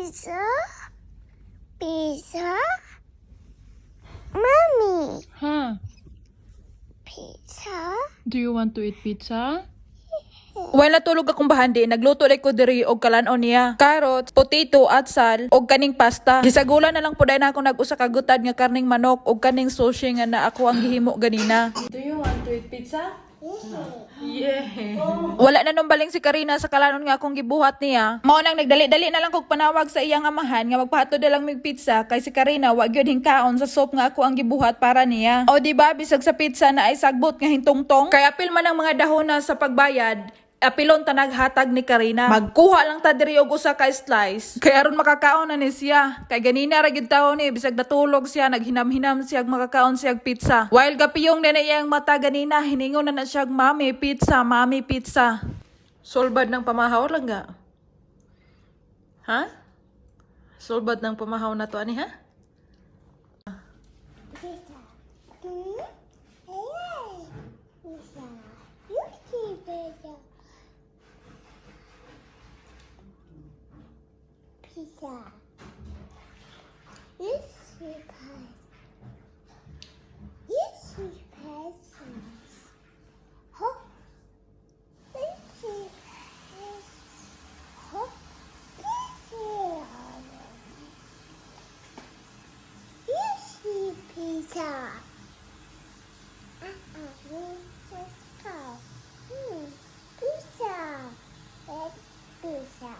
Pizza? Pizza? Mommy, Huh? pizza? Do you want to eat pizza? While natulog akong bahandi, nagluto day ko diri og kalan-on niya. Carrots, potato, atsal, og kaning pasta. Gisagula na lang po dahil na ako nag-usa ka gutad nga karning manok og kaning sushi nga na ako ang gihimo ganina. Do you want to eat pizza? Yeah. Wala na nung baling si Karina sa kalanon nga akong gibuhat niya. Mao nang nagdali-dali na lang kog panawag sa iyang amahan nga magpahatod na lang mig pizza kay si Karina wa gyud hingkaon sa soup nga ako ang gibuhat para niya. O di ba bisag sa pizza na ay sagbot nga hintungtong? Kay apil man ang mga dahona sa pagbayad, apilon tanag hatag ni Karina. Magkuha lang ta diri og usa ka slice. Kay aron makakaon na ni siya. Kay ganina ra gyud taon ni bisag natulog siya, naghinam-hinam siya makakaon siya og pizza. While gapiyong na na iyang mata ganina, hiningon na na siya og, "Mami, pizza, mami, pizza." Sulbad ng pamahaw lang ga. Ha? Sulbad ng pamahaw na to ani ha? Pizza. Hey, pizza. You see pizza. Pizza. You see pie. You see pizza. Huh? You see pizza. Huh? Pizza. You see pizza. Let's go. Pizza. Let's pizza.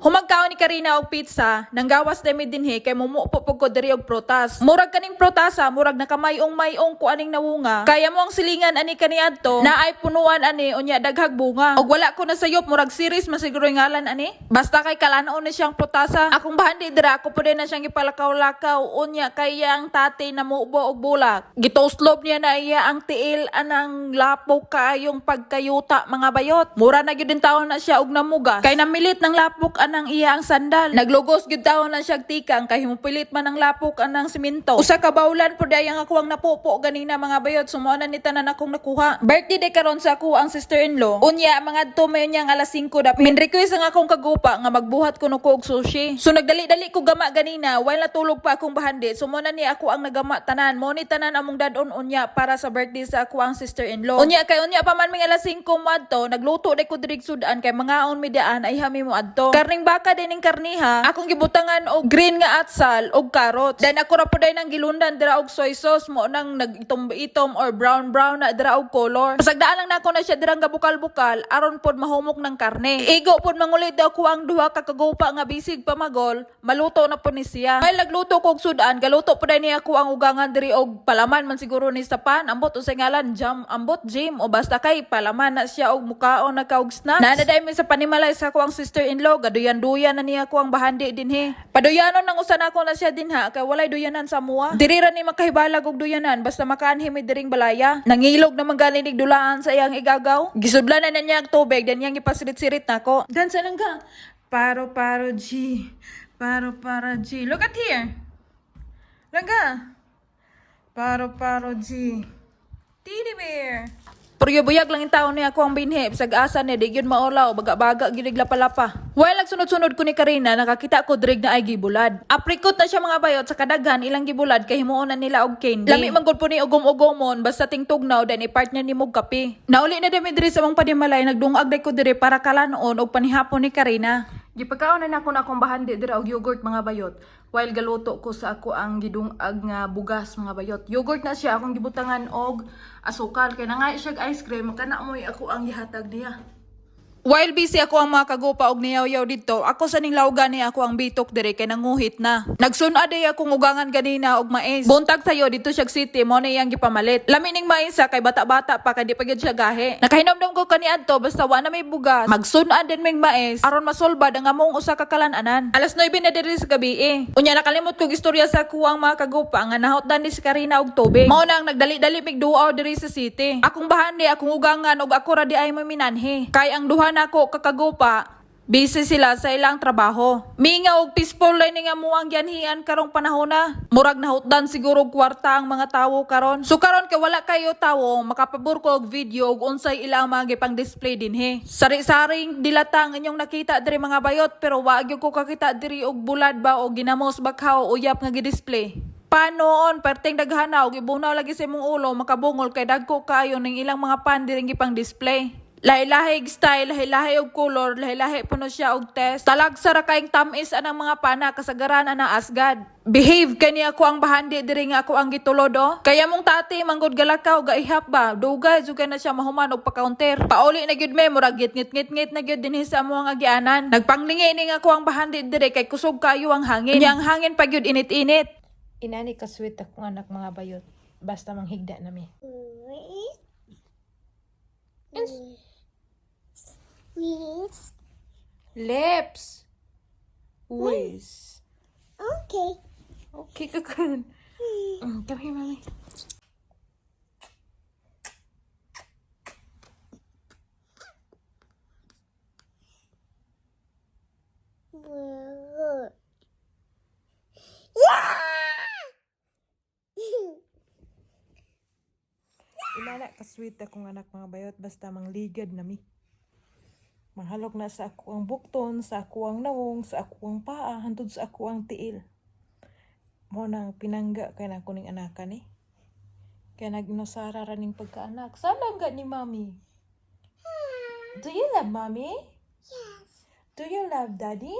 Humagkaon ni Karina og pizza, nanggawas na mi dinhi kay mumupo pug ko diri og prutas. Murag kaning prutasa, murag nakamayong-mayong ko aning nawunga. Kaya mo ang silingan ani kaniadto, na ay punuan ani unya daghag bunga. Og wala ko nasayop, murag series man siguro yung ngalan ani. Basta kay kalanaon ni siyang prutasa. Akong bahandi dira ako pud na siyang gipalakaw-lakaw unya kay ang tate na muubo og bulak. Gitoslob niya na iya ang tiil anang lapok kaayong pagkayuta, mga bayot. Mura na gyud din taon na siya og namugas. Kay namilit ng lapok anang iya ang sandal. Naglugos gyud taon na siya og tikang kay himupilit man ang lapok anang simento. Usa ka bawlan pud ay ang ako ang napupo ganina, mga bayot. Sumuo na ni tanan akong nakuha. Birthday day karon sa ako ang sister-in-law. Unya mga adto mayon niyang alas 5 dapit. Min request ang akong kagupa nga magbuhat kuno ko og sushi. So nagdali-dali ko gama ganina while natulog pa akong bahandi. So mo na ni ako ang nagama tanan. Mo ni tanan among dadon unya para sa birthday sa ako ang sister-in-law. Unya kay unya pa man ming alas 5 mo adto, nagluto day ko diri sudan kay mangaon mi daan ay hami mo adto. Karning baka din ning karniha, akong gibutangan og green nga atsal og carrots. Then ako ra po day nang gilundan dira og soy sauce mo nang nag-itom-itom or brown brown na dira og color. Pasagdaan lang nako na siya dirang gabukal-bukal aron pod mahumok ng karne. Igo pod mangulit daw ko ang duha ka kagupa nga bisig pamagol, maluto na po ni siya. While nagluto ko og sudan, galuto po day niya ako ang ugangan diri og palaman man siguro ni sa pan. Ambot unsay ngalan, jam, ambot jam o basta kay palaman na siya og mukaon na ka og snacks. Naa na mi sa panimalay sa ako ang sister-in-law, gaduyan-duyan na niya ako ang bahandi dinhi. Paduyanon nang usa nako na siya dinha kay walay duyanan sa amuha. Diri ra ni makahibalag og duyanan basta makaanhi mi diring balaya. Nangilog naman gani nig dulaan sa iyang igagaw. Gisudlan na niya ang tubig dan iyang gipasirit-sirit nako. Dansa lang ka. Paro paro G. Paro paro G. Look at here. Langga. Paro paro G. Teddy bear. Pero buyag lang yung taon niya ako ang binhi. Bisag asa ni, di gyud maulaw. Baga-baga, gyud lapalapa. While nagsunod-sunod ko ni Karina, nakakita ko drig na ay gibulad. Apricot na siya, mga bayot, sa kadaghan ilang gibulad kay himuon na nila og candy. Lami man gud po ni ugom-ugomon basta tingtugnaw then i-partner ni mog kape. Nauli na dami diri sa mong panimalay, nagdungag day ko diri para kalanoon og panihapon ni Karina. Gipagkaon na nako na akong bahandi dira og yogurt, mga bayot. While galuto ko sa ako ang gidungag nga bugas, mga bayot. Yogurt na siya akong gibutangan og asukal kay nangay siya og ice cream kana mo'y ako ang gihatag niya. While busy ako ang mga kagupa og niyaw-yaw dito, ako sa ning lawgan ni ako ang bitok dire kay nanguhit na. Nagsun-a day akong ugangan ganina og mais. Buntag sayo dito siya city mo na iyang gipamalit. Lami ning mais sa kay bata-bata pa kay di pa gyud siya gahi. Nakahinomdom ko kaniadto basta wa na may bugas. Magsun-a din ming mais aron masulbad ang among usa ka kalan-anan. Alas 9 na diri sa gabi eh. Unya nakalimot kog istorya sa kuwang mga kagupa nga nahotdan ni si Karina og tubig. Mao na ang nagdali-dali mig duaw diri sa city. Akong bahandi, akong ugangan og ako ra di ay maminanhi. Kay ang duha nako kakagupa. Busy sila sa ilang trabaho. Minga og peaceful lay ni nga muang gianhian karong panahona. Murag nahutdan siguro og kwarta ang mga tawo karon. So karon kay wala kayo tawo, makapabor ko og video og unsay ilang mga gipang display dinhi. Sari-saring dilata ang inyong nakita diri, mga bayot, pero wa gyud ko kakita diri og bulad ba o ginamos bakhaw o uyap nga gi-display. Panoon, perting daghana og ibunaw lagi sa imong ulo, makabungol kay dagko kaayo ning ilang mga pan diring gipang display. Lahi-lahi style, lahi-lahi og color, lahi-lahi puno siya og taste. Talagsa ra kayong tamis anang mga pana, kasagaran ana asgad. Behave kani ako ang bahandi diri nga ako ang gitulod oh. Kaya mong tati manggod galakaw gaihap ba, dugay jud na siya mahuman og pa-counter. Pauli na gyud me, murag ngit ngit na gyud dinhi sa among agianan. Nagpanglingi ning ako ang bahandi diri kay kusog kaayo ang hangin. Unya ang hangin pa gyud init-init. Inani ka sweet akong anak, mga bayot. Basta manghigda na mi. Wait. Wait. Lips. Wiz. Okay. Okay ka karon. Come here, Mommy. Word. Yeah! Inana ka sweet akong anak, mga bayot, basta mangligad na mi. Manghalok na sa ako ang bukton, sa ako ang nawong, sa ako ang paa, hantod sa ako ang tiil. Mo nang pinangga kay nako ning anaka ni. Kay nagnusara ra ning pagkaanak. Salangga ni Mommy. Do you love Mommy? Yes. Do you love Daddy?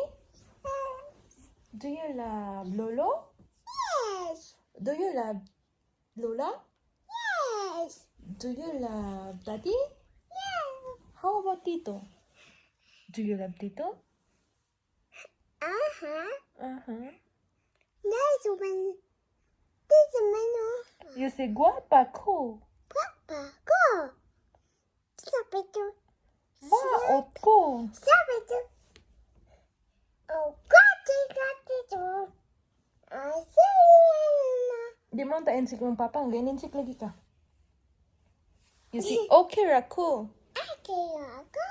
Do you love Lolo? Yes. Do you love Lola? Yes. Do you love Daddy? Yes. How about Tito? Do you love Tito? There's one. There's a menu. You say guapa ko. Papa, go. Stop it. Baot ko. Stop it. Oh, got it, got it. I see. Di mo ta insik mong papa, ganin insik lagi ka. You say okay ra ko. Okay, go.